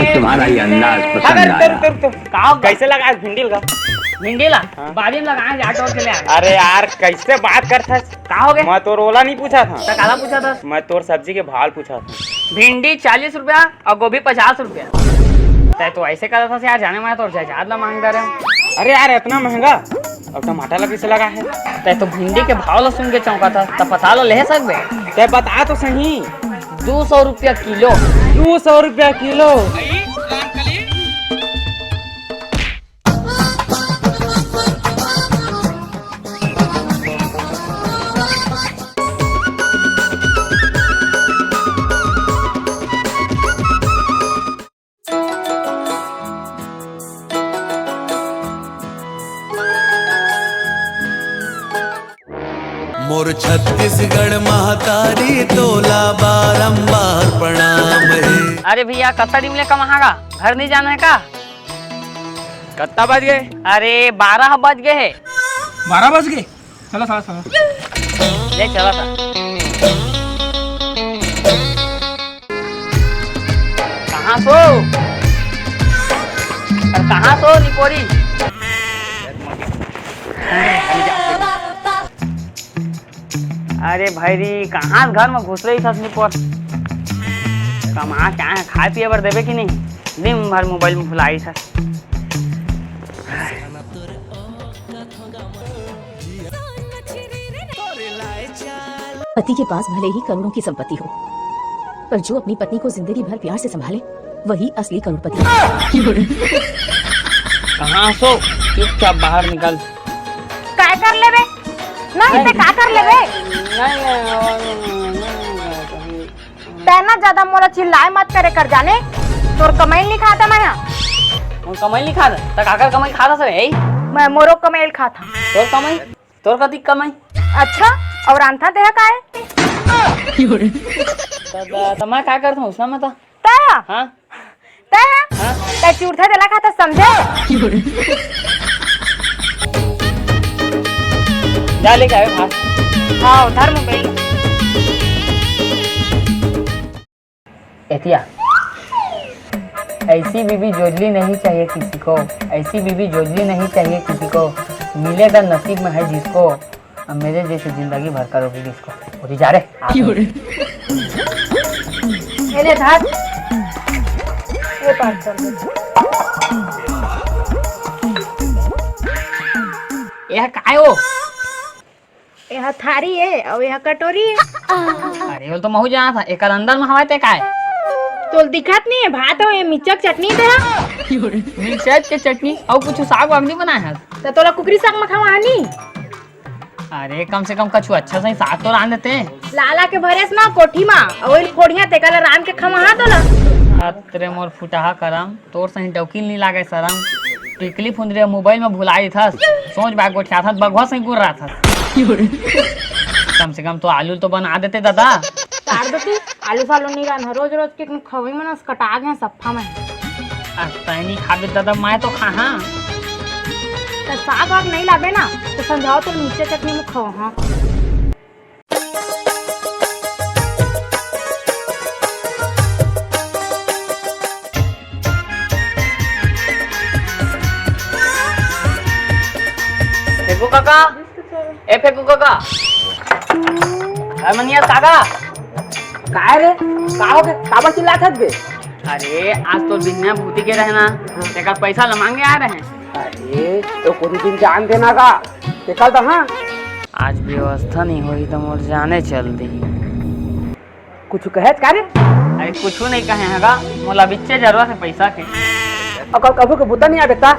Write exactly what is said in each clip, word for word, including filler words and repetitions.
तुम्हारा ये अंदाज पसंद अरे, आया। रुक, रुक, रुक। का हो? कैसे लगा आज भिंडी लगा? भिंडी ला? हाँ। बाड़ी में लगाए, जा तोड़ के ले आए। अरे यार, कैसे बात करथस? का हो गए? मैं तोर ओला नहीं पूछा था। तो काला पूछा था? मैं तोर सब्जी के भाव पूछा था। भिंडी चालीस रुपया और गोभी पचास रुपया। तै तो ऐसे करत हस यार, जाने मैं तोर जायदाद ला मांग डारे हूँ। अरे यार, इतना महंगा? अब टमाटर ला कैसे लगा है? तै तो भिंडी के भाव ला सुन के चौंका था, त पता ला ले सकबे? तै बता तो सही। दो सौ रुपया किलो। दो सौ रुपया किलो। मोर छत्तीसगढ़ महतारी तोला बारंबार प्रणाम हे। अरे भैया, कत्ता दिन ले कमाहागा? घर नहीं जाना है का? कत्ता बज गए? अरे, बारह बज गए है। बारह बज गए? चला, चला, चला। ले, चला था। कहाँ सो? अरे, कहाँ सो, निपोरी? अरे भाई री, कहाँ घर में घुस रही थस निपोर? कमा के आए, खाए पिए बर देबे कि नहीं? दिन भर मोबाइल में भुलाई थस। पति के पास भले ही करोड़ों की संपत्ति हो, पर जो अपनी पत्नी को जिंदगी भर प्यार से संभाले, वही असली करोड़पति। कहाँ सो? चुपचाप बाहर निकल। काय कर लेबे? नहीं, ते का कर लेबे? नहीं, नहीं, नहीं, नहीं, नहीं, नहीं, नहीं। तै ना ज्यादा मोला चिल्लाए मत करे कर जाने, तोर कमाई नहीं खाता मैं हा। मोर कमाई नहीं खाता, त काकर कमाई खाता सर, ए? मैं मोरो कमाई खाता। तोर कमाई? तोर कतिक कमाई? अच्छा, और आंथा तेरा का है? त, त, त मैं का करता हूँ, उसना मैं तो। तै? हाँ। तै? हाँ? तै चूरथा तेला खाता समझे? जा लेके आवे भात। हाँ, उधर मोबाइल। एतिया, ऐसी बीवी जोजली नहीं चाहिए किसी को, ऐसी बीवी जोजली नहीं चाहिए किसी को, मिलेगा नसीब में है जिसको, अब मेरे जैसे जिंदगी भर करोगे किसको। उठी जा रे। ये ले धार। ये पाँच सौ रुपये। यह काय हो? एहा थारी ए, अउ एहा कटोरी ए। अरे, वो तो महू जाना था, एकर अंदर में हवा ते काय? तोल दिखत नहीं है, भात हो, ये मिर्चा के चटनी तेरा। मिर्चा के चटनी, अउ कुछ साग वाग नहीं बनाया है? तो तोला कुकरी साग में खवा नहीं? अरे, कम से कम कछु अच्छा सही साग तो रांध देते। लाला के भरेस ना कोठी मा, अउ ओइल फोड़िया ते काला रांध के खवा तोला। अतरे मोर फुटहा करम। तोर सही डौकी ल नी लागे सरम। टिकली फुंदरी मोबाइल में भुला देथस। सोच बाग गोठियाथस, बघवा सही गुर्राथस। कम से कम तो आलू तो बना देते दादा। तार दो ती, आलू सालू नी रांधा, रोज रोज के खवई मन अस कटा गए सफ्फा में। अस तैं नी खाबे दादा, मैं तो खाहा। त साग वाग नहीं लाबे ना, तो संझाओ तो मिर्चा चटनी में खाओ, हाँ। फेकू काका, ए फेकू काका, ए मनिया काका। काय रे, का हो गे? काबर चिल्लात हस बे? अरे, आज तो बिन्ना भूती के रहना, तेकर पैसा ल मांगे आ रहे हैं। अरे, तो कुछ दिन जान देना का, निकल तो हाँ। आज व्यवस्था नहीं होही तो मोर जाने चल देही। कुछ कहे का रे? अरे कुछ नहीं कहे हगा, मोला बिच्चे जरूरत है पैसा के। अउ कल कभू के बुता नहीं आबे ता?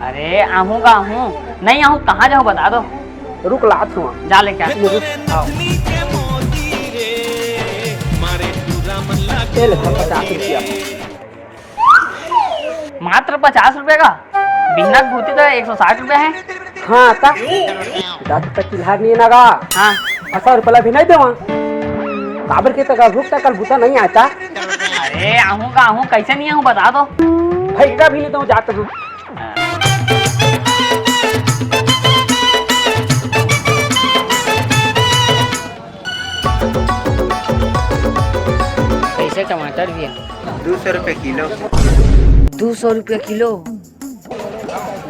अरे आहूँ गा आहूँ, नहीं आहूँ कहाँ जाहूँ बता दो। रुक लात हूँ। जा लेके आ। ये रुक। आओ। ये ले, पचास रुपया। मात्र पचास रुपया का? बिहना के भूती तो एक सौ साठ रुपया है। हाँ, ता? दस रुपया चिल्हार नहीं है ना गा? हाँ। और सौ रुपया भी नहीं देवा। काबर के तक रुक तक कल बुता नहीं आता। अरे, आहूँ का आहूँ, कैसे नहीं आहूँ, बता दो। भाई, का भी नहीं तो जाते हूँ। कैसे टमाटर भी है? दू सौ रुपये किलो। दू सौ रुपये किलो?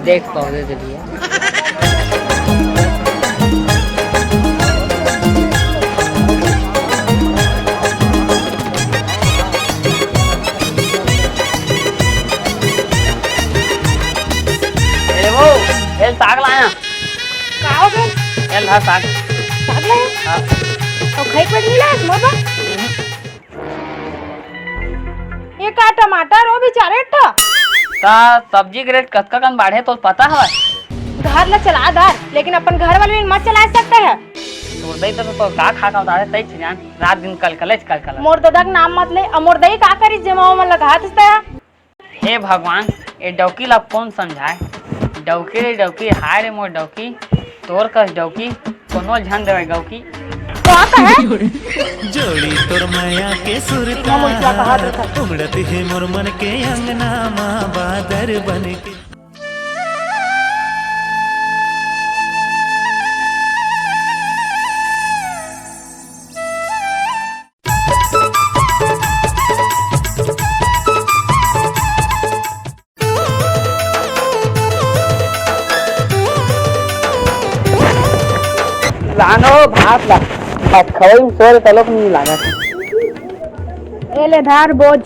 देख पाओगे जब ये। ए वो, ए साग लाया। का हो गए? ए ला साग। साग लाया? हाँ। तो खाई पर नहीं लाया, मोर बा? ये का टमाटर, वो भी चार ठा? ता सब्जी के रेट कतका कन बाढ़े, तो पता हवय? घर ला चला धर, लेकिन अपन घर वाले ला मत चला सकता है। तोर दई तो, तो का खा खा उतारे, तई छिजान, रात दिन कलकले च कलकला। मोर ददा के नाम मत ले, अउ मोर दई का करिस, जेमा ओमन ला घात हसता है। हे भगवान, ए डौकी ला कोन समझाए? डौकी रे डौकी, हाय रे मोर डौकी, तोर कस डौकी कोनो झन देवय गौकी। का कहे? जोड़ी तोर मया के सुरता, उमड़त हे मोर मन के अंगना मा बादर बन के। लानो भात ला, भात खवई में सोरे तलोक नहीं लागत। ए ले धार बोझ।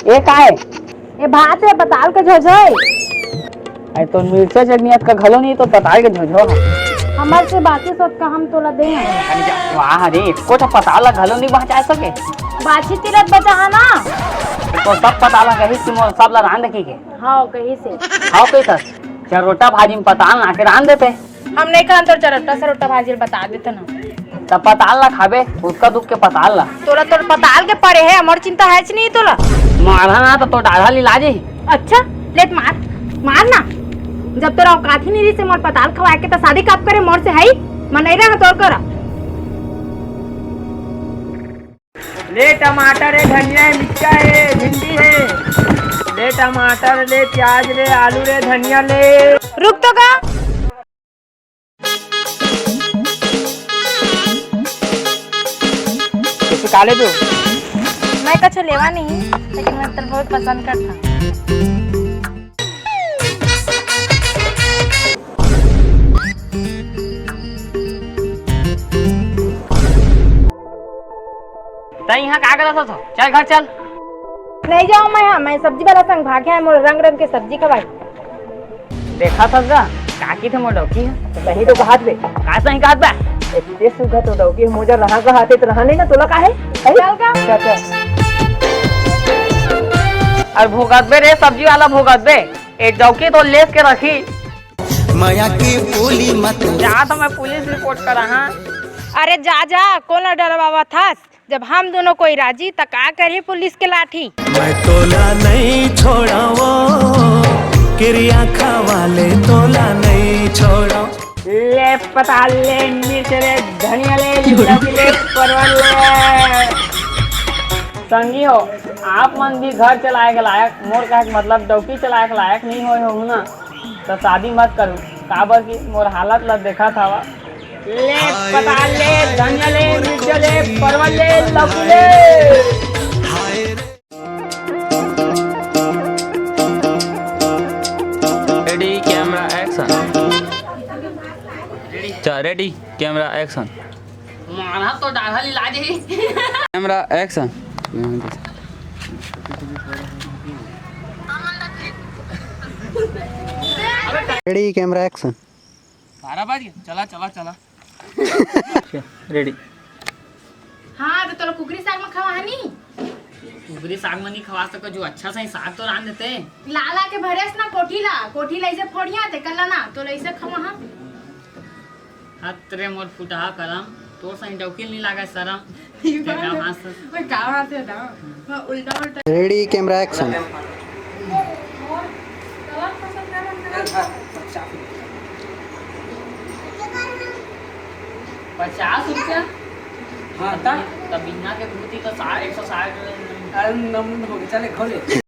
ए काय? ए भात हे, पताल के झोझो हे। अरे तो मिर्चा चटनी अतका घलो नहीं तो पताल के झोझो हे। हमर से बाकी सोच का हम तोला दे हैं। अरे जा, वाह रे, एको ठा पताल ला घलो नहीं बचा सके। बाछी तीरथ बचा है ना। तो सब पताल ला कही कि मोर सब ला रांध की के। हाँ, कही से। हाँ, कही था। चरोटा भाजी में पताल ना के रांध देते। हम नहीं खान तोर चरोटा सरोटा भाजी ल बता देते ना। तब पताल ला खाबे, उसका दुख के पताल ला। तोला तोर पताल के पड़े हे, हमर चिंता है च नहीं तोला। मारा ना तो तोर डाढ़ा लीला जी। अच्छा, ले त मार, मार ना। जब तोरा औकात ही नहीं रही से मोर पताल खवाए के, तो शादी कब करे मोर से, है? मन नहीं रहा तोर करा। ले टमाटर हे, धनिया हे, मिर्चा हे, भिंडी हे। ले टमाटर, ले प्याज, ले आलू, ले धनिया, ले। रुक तो का। कुछ का ले दो। मैं कछु लेवा नहीं, लेकिन मैं तोर बहुत पसंद करता। तै इहाँ का करत हस? चल घर चल। नहीं जाओ मैं, हाँ, मैं सब्जी वाला संग भागे हैं, मोर रंग रंग के सब्जी खवाई। देखा ससुरा, काकी थे मोर डौकी है। सही तो कहत बे। का सही कहत बे? एते सुघर तो डौकी मोजा रहा कहत हे तो रहा नहीं ना, तोला का है? चल का? चल, चल। अरे भोगत बे रे, सब्जी वाला भोगत बे। ए डौकी तो लेस के रखी। मया के बोली मत। जा तो मैं पुलिस रिपोर्ट करा हाँ। अरे जा जा, कोन ला डरवावत हस? जब हम दोनों कोई राजी, त का करही पुलिस के लाठी? मैं तोला नहीं छोड़ावो, किरिया खवा ले तोला नहीं छोड़ो। ले पताल ले, मिर्च ले, धनिया ले, लौकी ले, परवल ले। संगी हो, आप मन भी घर चलाए के लायक, मोर कहे के मतलब डौकी चलाए के लायक नहीं होए हो ना, तो शादी मत करू, काबर कि मोर हालत ला देखत हवा। ले पताल ले, धनिया ले, मिर्च ले, परवल ले, लौकी ले। Ready, camera, action। चल, ready, camera, action। मारा तो डाढ़ा लीला जी। Camera, action। Ready, camera, action। बारह बज गए, चला, चला, चला। Ready। हाँ, तो तोला कुकरी साग में खवा हनी? कुकरी साग में नहीं खवा सको, जो अच्छा सही साग तो रांध देते। लाला के भरेस ना कोठी ला, कोठी ला इसे फोड़िया ते कल्ला ना, तोला इसे खवा हाँ। हत रे मोर फुटहा करम, तोर सही डौकी नहीं लागे सरम। ठीक तेरा बात है। हाथ से। मैं का बात है ना? मैं उल्टा उल्टा। Ready, camera, action। पचास रुपया? हाँ, ता? तब बिन्ना के भूती तो साठ, एक सौ साठ। अरे, नम हो गया, चले, खोले।